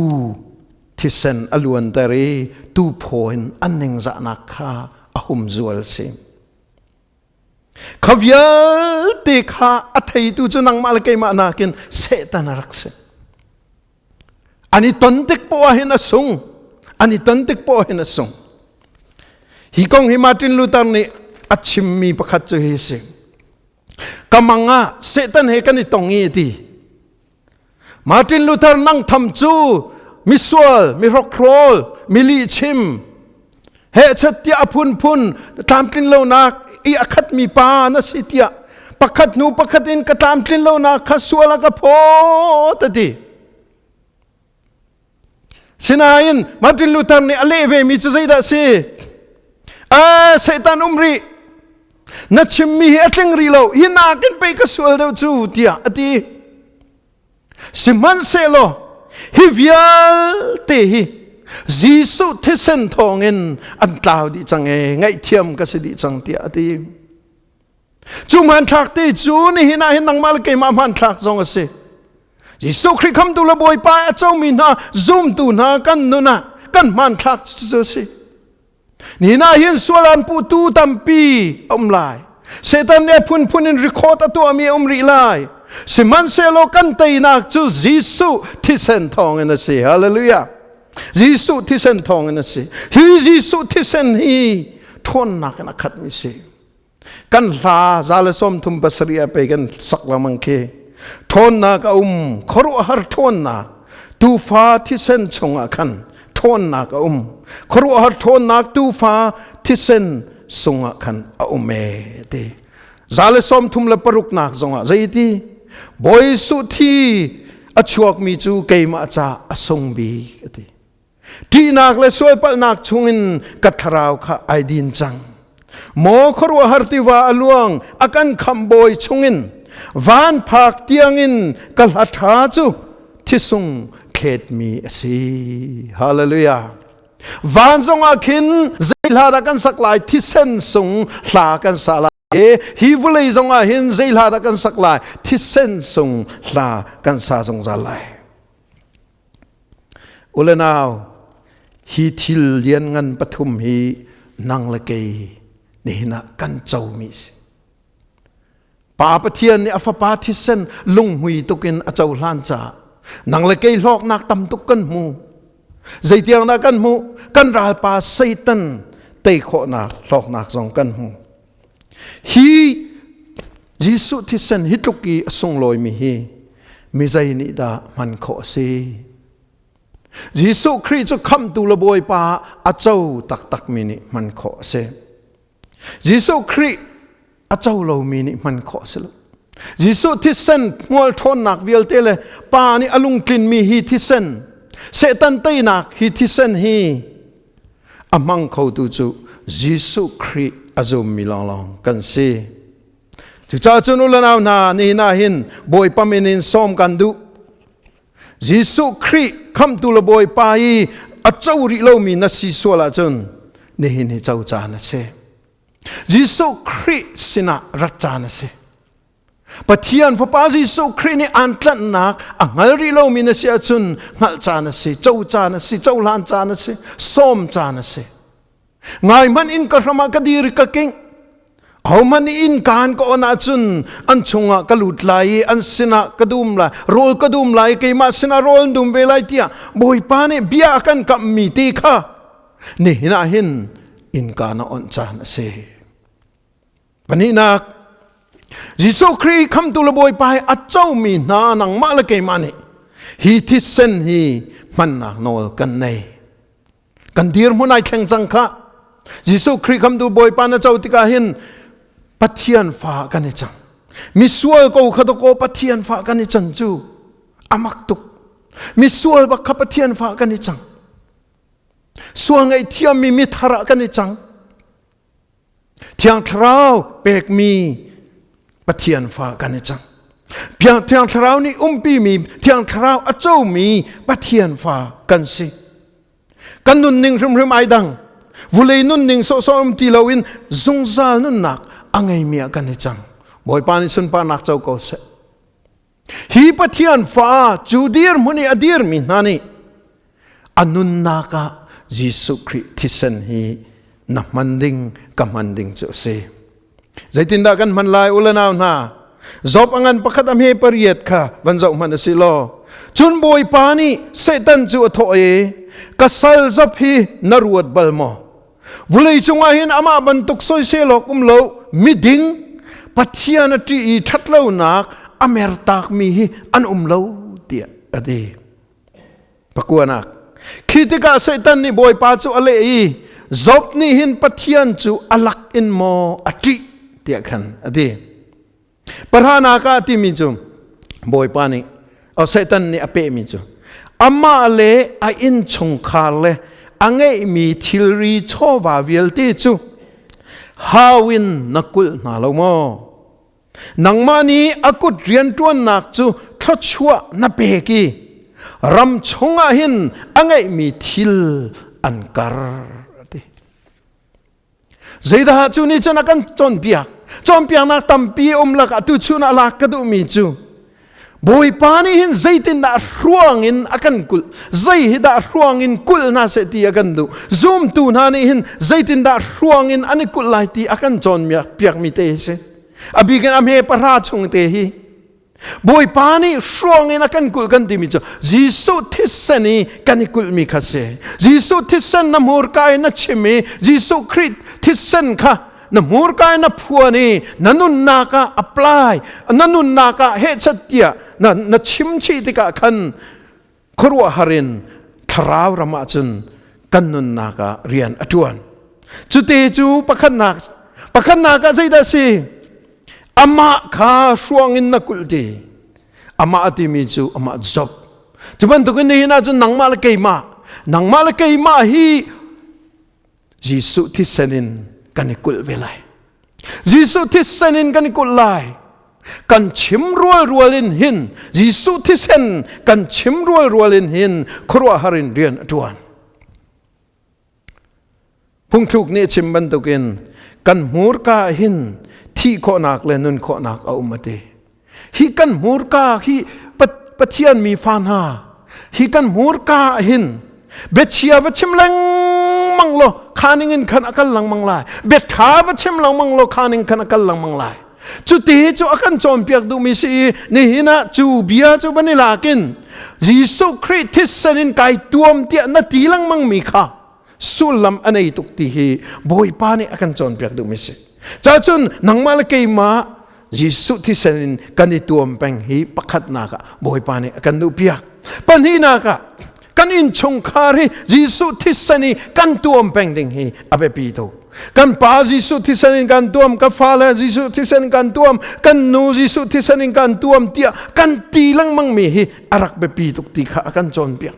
thisen a luanter i tu phaw in an ningzahnak kha a humzual si. Kha vialte kha a theitu cu nangmah le keimah nakin Satan a rak si. An i ton tik poah hin a sung. An i ton tik poah hin a sung. Hi kong hi Martin Luther nih a chimmi pakhat cu hi si. Ka mang ah Satan he kan i tong i ti. Martin Luther nang tham cu misual, mi hrokhrawl, mi lihchim, hehchet tiah a phunphun tlamtlin lonak i a khatmi pa na si tiah pakhat hnu pakhat in ka tlamtlin lonak kha sual a ka phawt a ti. Sinain Martin Luther nih a leh vemi cu zeidah si? A Satan um rih. Na chimmi hi a tling rih lo. Hi nakin pei ka sual deuh cu tiah a ti. Sihmanhsehlaw hi vialte hi Jesuh thisen thawngin an tlau dih cang e, ngaihthiam ka si dih cang tiah a ti. Cu hmanthlak te cu nihin ah hin nangmah le keimah hmanthlak zong a si. Jesuh Khrih khamtu le Bawipa a comi hna zumtu hna kan nun ah kan hmanthlak cu a si. Nihin ah hin sual an puhtu tampi a um lai. Satan nih a phunphun in record a tuahmi a um rih lai. Sihmanhsehlaw kan teinak cu Jesuh thisen thawngin a si. Hallelujah. Jesuh thisen thawngin a si. Hi Jesuh thisen hi ṭhawnnak in a khatmi si. Kan hla 137 ah pei kan sak lengmang khi. Ṭhawnnak a um, khuaruahhar ṭhawnnak. Tuufa thisen chungah khan ṭhawnnak a um. Khuaruahhar ṭhawnnak tuufa thisen sungah khan a um ee ti. 136 nak zongah zeiti? Bawi Jesuh thi a chuakmi cu keimah ca a sung bik a ti. Ṭihnak le sualpalhnak chungin ka thlarau kha ai din cang. Maw khuaruahhar tiva a luang a kan khamhbawi chungin van phak tiangin ka hla ṭha cu thisung thletmi a si. Hallelujah. Van zongah khin zei hla dah kan sak lai thisen sung hla kan sa lai. Hi vawlei zongah hin zei hla dah kan sak lai thisen sung hla kan sa zungzal lai. U le nau, hi thil lianngan pathum hi nang le kei nihin ah kan comi si. Pa Pathian nih a fapa thisen lunghmui tukin a cohlan caah nang le kei hlawknak tam tuk kan hmu. Zeitiang dah kan hmuh? Kan ralpa Satan tei khawhnak hlawknak zong kan hmu. Hi Jesuh thisen hi tluk i a sunglawimi hi mi zei nih dah hman khawh a si? Jesuh Khrih cu khamhtu le Bawipa a co taktakmi nih hman khawh a si. Jesuh Khrih a co lomi nih hman khawh a si lo. Jesuh thisen hmual ṭhawnnak vialte le Pa nih a lungtlinmi hi thisen, Satan teinak hi thisen hi a hmang khotu cu Jesuh Khrih a zummi lawnglawng kan si. Cucaah cun u le nau hna, nihin ah hin Bawipa min in sawm kan duh. Jesuh Khrih khamhtu le Bawipa i a co rih lomi na si sual ahcun nihin hi co caan a si. Jesuh Khrih sinah rat caan a si. Pathian Fapa Jesuh Khrih nih aan tlanhnak a hngal rih lomi na si ahcun hngalh caan a si, co caan a si, cohlan caan a si, sawm caan a si. Ngai hmanh in ka hram ah ka dir i ka kingh. Ahohmanh nih innkaan ka on ahcun an chungah ka lut lai i an sinah ka dum lai, rawl ka dum lai i keimah sinah rawl an dum ve lai tiah Bawipa nih bia a kan kamhmi ti kha nihin ah hin innka na onh caan a si. Pahnihnak, Jesuh Khrih khamtu le Bawipa hi a comi hna nangmah le keimah nih hi thisen hi hmannak nawl kan nei. Kan dirhmun ai thleng cang kha. Jesuh Khrih khamtu Bawipa na co tikah hin Pathian fa kan i cang. Misual ko kha dakaw Pathian fa kan i can cu amak tuk. Misual bak kha Pathian fa kan i cang. Sual ngaihthiammi mithar ah kan i cang. Thiang Thlarau pekmi Pathian fa kan i cang. Thiang Thlarau nih umpimi, Thiang Thlarau a comi Pathian fa kan si. Kan nunning hrimhrim ai dang. Vulei nunning sawhsawh um ti loin zungzal nunnak a ngeimi ah kan i cang. Bawipa nih sunparnak co ko seh. Hi Pathian fa cu dirhmun i a dirmi hna nih a nunnak ah Jesuh Khrih thisen hi na hman ding ka hman ding cu a si. Zeitindah kan hman lai u le nau hna? Job a ngan pakhat a hme pariat kha van zoh hmanh a si law. Cun Bawipa nih Satan cu a thawh i ka sal Job hi na ruat bal maw? Vulei cungah hin amah bantuk soisel awk um lo miding Pathian a ṭih i ṭhatlonak a mertakmi hi an um lo tiah a ti. Pakuanak. Khi tikah Satan nih Bawipa cu a leh i Job nih hin Pathian cu a lak in maw a ṭih tiah khan a ti. Pahranak ah timi cu Bawipa nih Satan nih a pehmi cu amah le a innchungkhar le a ngeihmi thilri chawva vialte cu hau in na kulh hna lo maw? Nangmah nih a kut rianṭuannak cu thluachuah na pek i ram chungah hin a ngeihmi thil an kar. Ti. Zeidah cu nih cun a kan cawnpiak? Cawnpiaknak tampi um lakah tuchun ah lak ka duhmi cu Bawipa nih hin zeitindah hruang in a kan kulh zei hi dah hruang in kulh hna seh ti a kan duh zumtu hna nih hin zeitindah hruang in an i kulh lai ti a kan cawnpiakmi te hi si a bikin a hme pahra chung te hi Bawipa nih hruang in a kan kulh kan timi cu Jesuh thisen i kan i kulhmi kha si. Jesuh thisen na hmurka in na chim i Jesuh Khrih thisen kha na hmurka in na phuan i na nunnak ah apply na nunnak ah hehchat tiah na, na chim chih tikah khan khuaruahhar in thlarau ram ah cun kan nunnak ah rian a ṭuan. Cute cu pakhatnak pakhatnak ah zeidah si? Amah kha hruang in na kulh ti. Amah a timi cu amah job. Cu bantukin nihin ah cun nangmah le keimah, nangmah le keimah hi Jesuh thisen in kan i kulh ve lai. Jesuh thisen in kan i kulh lai. Kan chim rual rual in hin Jesuh thisen kan chim rual rual in hin khuaruahhar in rian a ṭuan. Phungthluk nih a chim bantukin kan hmurka hin thih khawhnak le nun khawhnak a um a ti. Hi kan hmurka hi Pathian mi fa hna hi kan hmurka hin biachia va chim lengmang law kha ning in khan a kal lengmang lai. Biaṭha va chim lengmang law kha ning khan a kal lengmang lai. Cuti cu a kan cawnpiak duhmi si i nihin ah cu bia cu van i lakin Jesuh Khrih thisen in kai tuam tiah na ti lengmang mi kha sullam a nei tuk ti hi Bawipa nih a kan cawnpiak duhmi si. Cacun nangmah le keimah Jesuh thisen in kan i tuam peng hi pakhatnak ah Bawipa nih a kan duhpiak. Pahnihnak ah kan innchungkhar hi Jesuh thisen i kan tuam peng ding hi a biapi tuk. Kan pa Jesuh thisen in kan tuam, ka fale Jesuh thisen in kan tuam, kan nu Jesuh thisen in kan tuam tiah kan ti lengmang mi hi a rak biapi tuk ti kha a kan cawnpiak.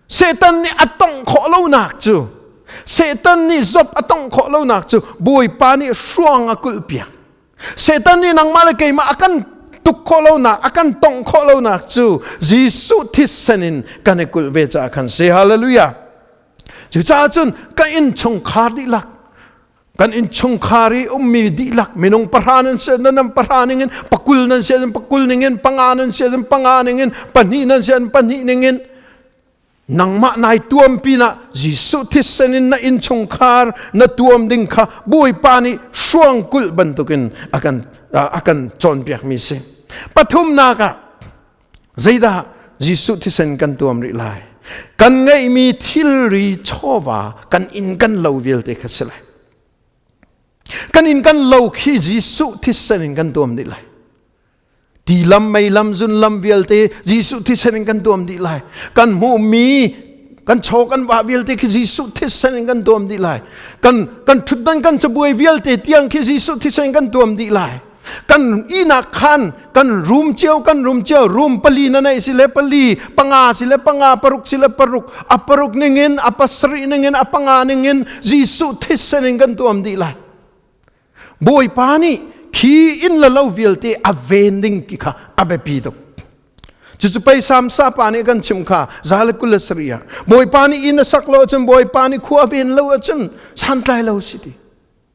Satan nih a tongh khawh lonak cu Satan nih Job a tongh khawh lonak cu Bawipa nih hruang a kulhpiak. Satan nih nangmah le keimah a kan tuk khawh lonak, a kan tongh khawh lonak cu Jesuh thisen in kan i kulh ve caah khan si. Hallelujah. Cucaah cun ka innchungkhar dihlak kan innchungkhar i ummi dihlak minung pahra nan si nan pahra ningin pakul nan si pakul ningin panga nan si panga ningin pahnih nan si pahnih ningin nangmah nai tuam pinah Jesuh thisen in na innchungkhar na tuam ding kha Bawipa nih hruang kulh bantukin a kan a kan cawnpiakmi si pathumnak ah Zeidah Jesuh thisen kan tuam rih lai? Kan ngeihmi thilri chawva kan inn kan lo vialte kha si lai. Kan inn kan lo khi Jesuh thisen in kan tuam dih lai. Ti lam, mei lam, zun lam vialte Jesuh thisen in kan tuam dih lai. Kan hmuhmi kan chaw kan va vialte khi Jesuh thisen in kan tuam dih lai. Kan kan thutdan kan cabuai vialte tiang khi Jesuh thisen in kan tuam dih lai. Kan inak khan kan room cio kan room cio room pali na nei si le pali panga si le panga paruk si le paruk a paruk ningin a pasarih ningin a panga ningin Jesuh thisen in kan tuam dih lai. Bawipa nih khi inn le lo vialte a ven ding ti kha a biapi tuk. Cucu pei Samsa pa nih kan chim kha za le 27 ah Bawipa nih inn a sak lo ahcun Bawipa nih khua a ven lo ahcun santlai lo si ti.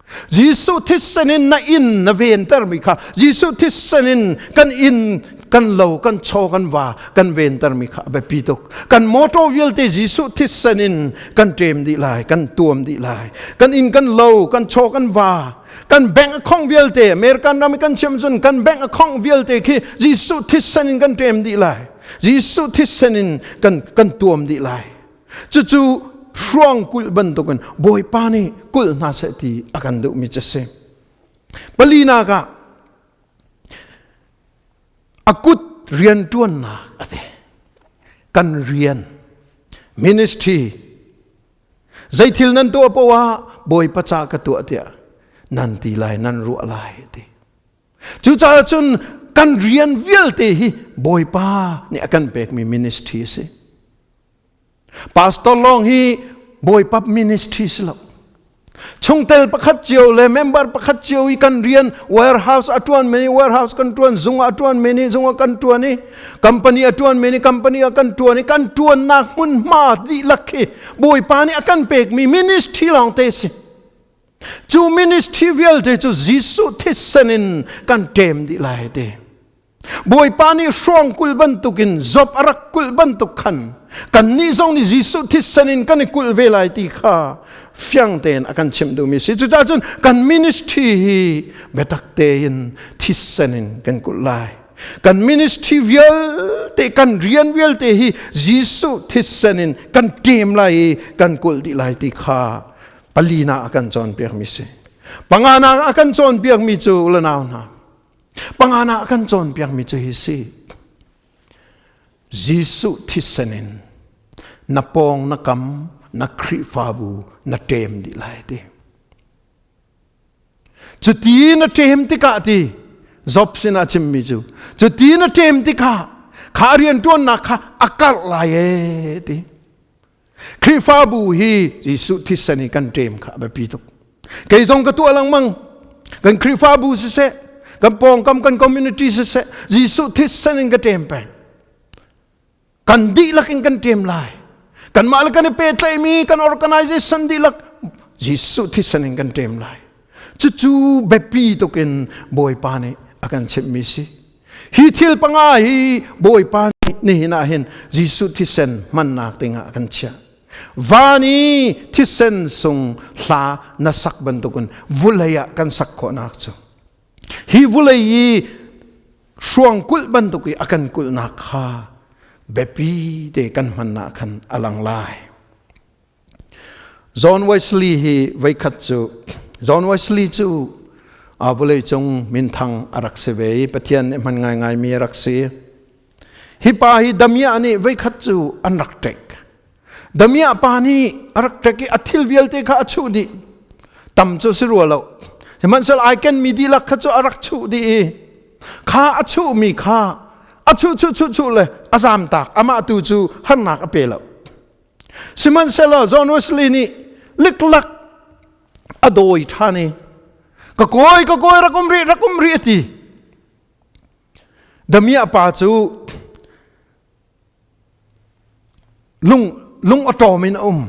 Jesuh thisen in na inn na ventermi kha Jesuh thisen in kan inn kan lo kan chaw kan va kan ventermi kha a biapi tuk. Kan motor vialte Jesuh thisen in kan ṭem dih lai, kan tuam dih lai. Kan inn kan lo, kan chaw kan va, kan bank account vialte American ram i kan chim cun kan bank account vialte khi Jesuh thisen in kan ṭem dih lai. Jesuh thisen in kan kan tuam dih lai. Cucu hruang kulh bantukin Bawipa nih kulh hna seh ti a kan duhmi cu si. Palinak ah a kut rianṭuannak a ti. Kan rian ministry zeithil nan tuah poah ah Bawipa ca ka tuah tiah nan ti lai nan ruah lai ti. Cucaah cun kan rian vialte hi Bawipa nih a kan pekmi ministry a si. Pastor lawng hi Bawipa ministry si lo. Chungtel pakhat cio le member pakhat cio i kan rian warehouse a tuan many warehouse kan tuan zung a tuan many zung a kan tuan i company a tuan many company a kan tuan i kan tuannak hmunhma dihlak khi Bawipa nih a kan pekmi ministry lawng te si. Cu ministry vialte cu Jesuh thisen in kan ṭem dih lai ti. Bawipa nih hruang kulh bantukin Job a rak kulh bantuk khan kannih zong nih Jesuh thisen in kan i kulh ve lai ti kha fiang tein a kan chimh duhmi si. Cucaah cun kan ministry hi biatak tein thisen in kan kulh lai. Kan ministry vialte, kan rian vialte hi Jesuh thisen in kan ṭem lai i kan kulh dih lai ti kha palina a kan cawnpiakmi si. Pangana a kan cawnpiakmi cu le nau hna. Pangana a kan cawnpiakmi cu hi si. Jesuh thisen in na pawng na kam na Khrihfabu na ṭem dih lai ti. Cuti na ṭem tikah ti Job sinah chimmi cu cuti na ṭem tikah kha rianṭuannak kha a karh lai ee ti. Khrihfabu hi Jesuh thisen i kan ṭem kha a biapi tuk. Kei zong ka tuah lengmang. Kan Khrihfabu siseh, kan pawngkam kan community siseh, Jesuh thisen in ka ṭem peng. Kan dihlak in kan ṭem lai. Kanmah le kan i pehtlaihmi kan organization dihlak Jesuh thisen in kan ṭem lai. Cucu biapi tuk in Bawipa nih a kan chimhmi si. Hi thil panga hi Bawipa nih nihin ah hin Jesuh thisen hmannak dingah a kan chiah. Van i thisen sung hla na sak bantukin vulei ah kan sak khawhnak cu. Hi vulei i hruang kulh bantuk i a kan kulhnak kha biapi te kan hman ah khan a lang lai. John Wesley hi voikhat cu John Wesley cu a vawlei cung minthang a rak si ve i Pathian nih hman ngaingai mi a rak si. Hi pa hi damiah nih voikhat cu an rak ṭek. Damiah pa nih a rak ṭek i a thil vialte kha a chuh dih. Tam cu si rua lo. Sihmanhsehlaw ai kenmi dihlak kha cu a rak chuh dih i kha a chuhmi kha a chuh chuh chuh chuh le a zamtak amah tu cu harnak a pe lo. Sihmanhsehlaw John Wesley nih liklak a dawi ṭhan i ka kawi ka kawi rak um rih rak um rih a ti. Damiah pa cu lung lung a ṭawm in a um.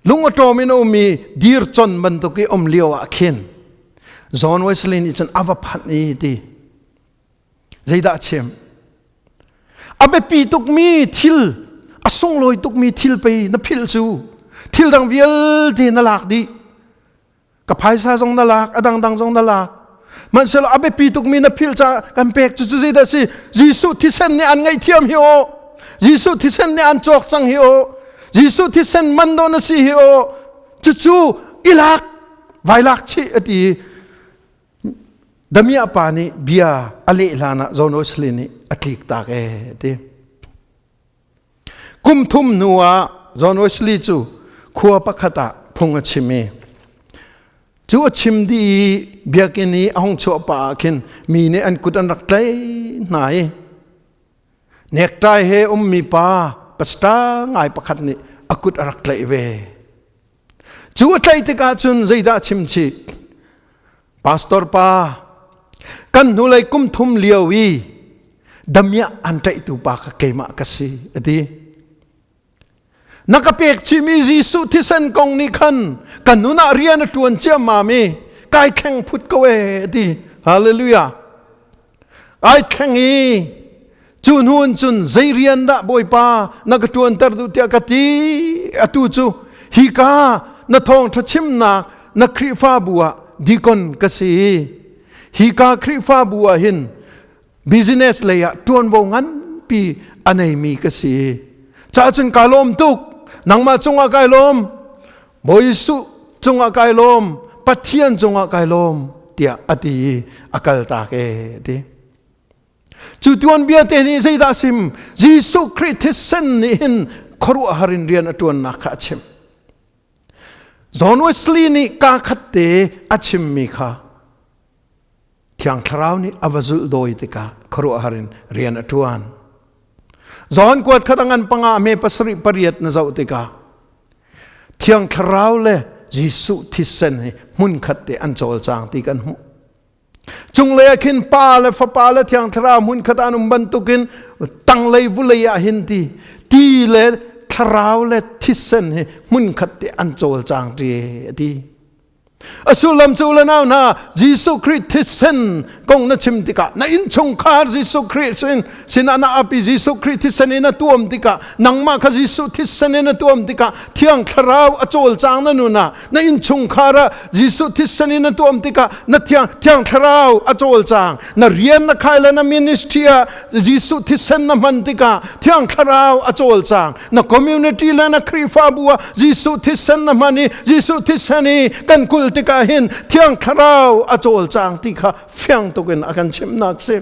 Lung a ṭawm in a um i dir con bantuk i um lio ah khin John Wesley nih cun a va phanh i ti. Zeidah a chim? A biapi tukmi thil, a sunglawi tukmi thil pei na philh cu thil dang vialte na lak dih. Ka phaisa zong na lak, a dangdang zong na lak. Hmanhsehlaw a biapi tukmi na philh caah kan pek cu cu zeidah si? Jesuh thisen nih an ngaihthiam hi aw. Jesuh thisen nih an cawk cang hi aw. Jesuh thisen man do na si hi aw. Cucu i lak, vai lak chih a ti. Damiah pa nih bia a leh hlan ah John Wesley nih a tlik tak ee ti. Kum thum hnu ah John Wesley cu khua pakhat ah phung a chim i cu a chim dih i biakinn i a hung chuah pah ah khin mi nih an kut an rak tlaih hna i necktie he ummi pa pastor ngai pakhat nih a kut a rak tlaih ve. Cu a tlaih tikah cun zeidah a chim chih? Pastor pa, kan hnulei kum thum lio i damiah an ṭaihtu pa kha keimah ka si, a ti. Na ka pek chihmi Jesuh thisen kong nih khan ka nun ah rian a ṭuan ciammam i kai thleng phut ko ee, a ti. Hallelujah. Ai thleng i cu hnu in cun zei rian dah Bawipa na ka ṭuanter duh tiah ka ti. Atu cu hika na thawngṭha chimnak na Khrihfabu ah deacon ka si. Hika Khrihfabu ah hin business lei ah ṭuanvo nganpi a neimi ka si. Ca cun kai lawm tuk. Nangmah cungah kai lawm. Bawi Jesuh cungah kai lawm. Pathian cungah kai lawm tiah a ti i a kaltak e a ti. Cu tuanbia te nih zeidah a sim? Jesuh Khrih thisen nih hin khuaruahhar in rian a ṭuannak kha a chim. John Wesley nih kaa khat te a chimmi kha Thiang Thlarau nih a va zulh dawi tikah khuaruahhar in rian a ṭuan. John kuat khat a ngan panga a me pasarih pariat na zoh tikah Thiang Thlarau le Jesuh thisen hi hmunkhat te an cawlcang ti kan hmuh. Cunglei ah khin Pa le Fapa le Thiang Thlarau hmunkhat an um bantukin tanglei vulei ah hin ti ti le Thlarau le thisen hi hmunkhat te an cawlcang ti a ti. A sullam cu le nau hna Jesuh Khrih thisen kong na chim tikah na innchungkhar Jesuh Khrih sin sinah na ap i Jesuh Khrih thisen in a tuam tikah nangmah kha Jesuh thisen in a tuam tikah Thiang Thlarau a cawlcang na nun ah na innchungkhar ah Jesuh thisen in na tuam tikah na thiang thiang thlarau a cawlcang na rian na khai le na ministry ah Jesuh thisen na hman tikah thiang thlarau a cawlcang na community le na Khrihfabu ah Jesuh thisen na hman i Jesuh thisen i kan kul tikah hin thiang thlarau a cawlcang ti kha fiang tukin a kan chimnak si.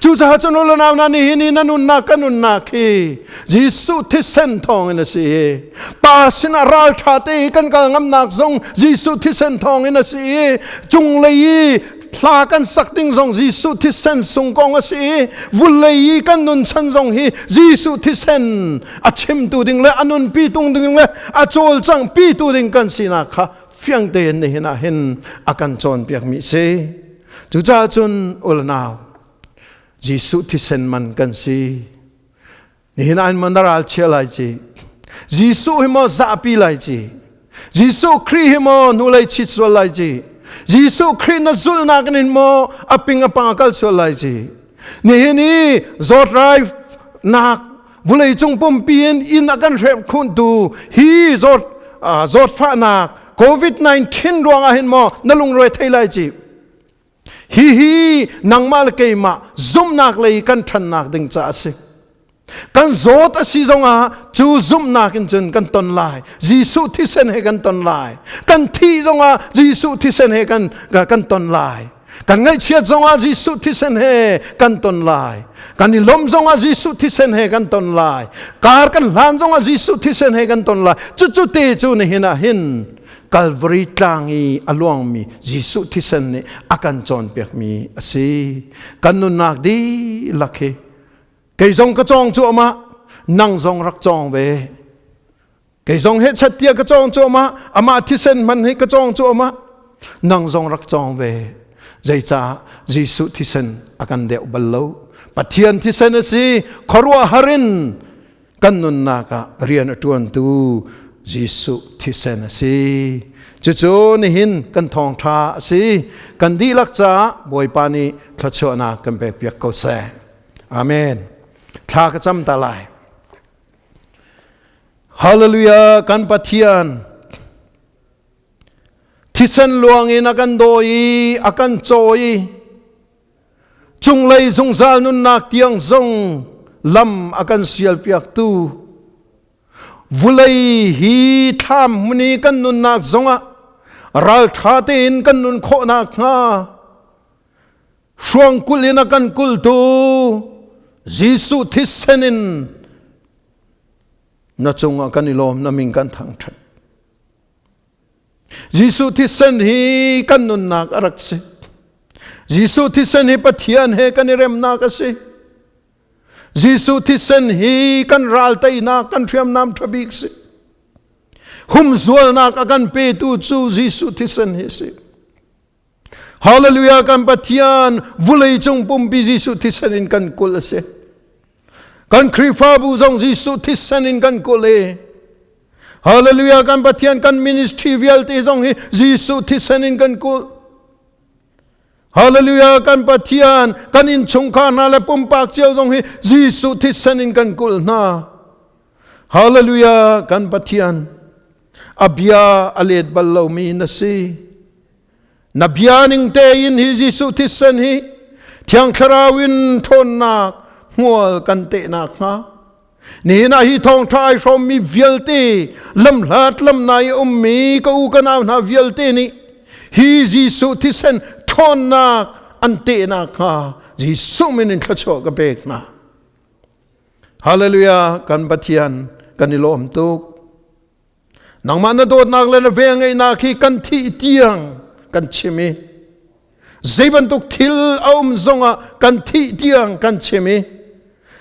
Cucaah cun u le nau hna nihin i na nunnak ka nunnak hi Jesuh thisen thawngin a si i Pa sinah ralṭha te i kan kal ngamnak zong Jesuh thisen thawngin a si i cunglei i hla kan sak ding zong Jesuh thisen sung kong a si i vulei i kan nunchan zong hi Jesuh thisen a chimtu ding le a nunpi tung ding le a cawlcangh tu ding kan sinak kha fiang tein nihin ah hin a kan cawnpiakmi si. Cucaah cun u le nau, Jesuh thisen man kan si. Nihin ah maw na ral chia lai ci? Jesuh hi maw zahpi lai ci? Jesuh Khrih hi maw hnulei chit sual lai ci? Jesuh Khrih na zulhnak in maw a ping a pang a kal sual lai ci? Nihin i zawtrai nak vulei cung pumpi in inn a kan hrep khuntu hi zawt zawtfahnak COVID-19 ruangah hin maw na lungre thei lai ci? Hihi nangmah le keimah zumhnak lei kan ṭhannak ding caah a si. Kan zawt a si zongah cu zumhnak in cun kan ton lai. Jesuh thisen he kan ton lai. Kan thih zongah Jesuh thisen he kan, kan ton lai. Kan ngaihchiat zongah Jesuh thisen he kan ton lai. Kan i lawmh zongah Jesuh thisen he kan ton lai. Kar kan hlan zongah Jesuh thisen he kan ton lai. Cucu te cu nihin ah hin Calvary tlang i a luangmi Jesuh thisen nih a kan cawnpiakmi a si. Kan nunnak dihlak hi kei zong ka cawng cuahmah, nang zong rak cawng ve. Kei zong he chat tiah ka cawng cuahmah, amah thisen hman hi ka cawng cuahmah, nang zong rak cawng ve. Zeicah Jesuh thisen a kan deuh bal lo. Pathian thisen a si, khuaruahhar in kan nunnak ah rian a ṭuantu Jesuh thisen a si. Cucu nihin kan thawngṭha a si. Kan dihlak caah Bawipa nih thluachuahnak kan pekpiak ko seh. Amen. Thla ka cam ta lai. Hallelujah kan Pathian thisen luang in a kan dawi i a kan cawi Cunglei zungzal nunnak tiang zong lam a kan sialpiaktu vulei hi thlam hmun i kan nunnak zongah ralṭha tein kan nun khawhnak hnga hruangkulh in a kan kultu Jesuh thisen in na cungah kan i lawm na min kan thangṭhat. Jesuh thisen hi kan nunnak a rak si. Jesuh thisen hi Pathian he kan i remnak a si. Jesuh thisen hi kan ral teinak kan hriamnam ṭha bik si. Humzualnak a kan petu cu Jesuh thisen hi si. Hallelujah kan Pathian vulei cung pumpi Jesuh thisen in kan kulh a si. Kan Khrihfabu zong Jesuh thisen in kan kulh i Hallelujah kan Pathian kan ministry vialte zong hi Jesuh thisen in kan kulh. Hallelujah kan Pathian kan innchungkhar hna le pumpak cio zong hi Jesuh thisen in kan kulh hna. Hallelujah kan Pathian a bia a let bal lomi na si. Na bia ning tein hi Jesuh thisen hi Thiang Thlarau in ṭhawnnak hmual kan tehnak hnga. Nihin ah hi thawngṭha ai hrawmmi vialte lamhlat lamnai i ummi ka u ka nau hna vialte nih hi Jesuh thisen ṭhawnnak an tehnak hnga Jesuh min in thluachuah ka pek hna. Hallelujah kan Pathian kan i lawm tuk. Nangmah na dawtnak le na velngeihnak hi kan thih tiang kan chim i zei bantuk thil a um zongah kan thih tiang kan chim i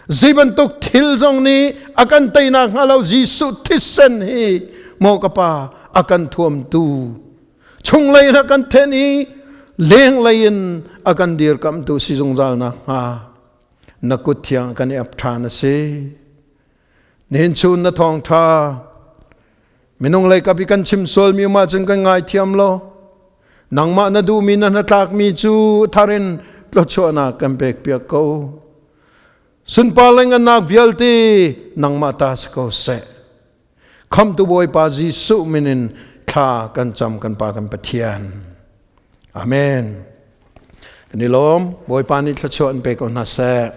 zei bantuk thil zong nih a kan teinak hnga lo Jesuh thisen hi maw ka pa a kan thuamtu chunglei in a kan then i lenglei in a kan dirkamhtu si zungzal nak hnga na kut thiang kan i ap ṭhan a si. Nihin chun na thawngṭha minung lei kap i kan chim sualmi um ahcun kan ngaithiam law nangmah na duhmi na hnatlakmi cu thar in thluachuahnak kan pekpiak ko. Sunpar le ngannak vialte nangmah ta si ko seh. Khamtu Bawipa Jesuh min in thla kan cam kan Pa kan Pathian. Amen. Kan i lawm. Bawipa nih thluachuah in pe ko hna seh.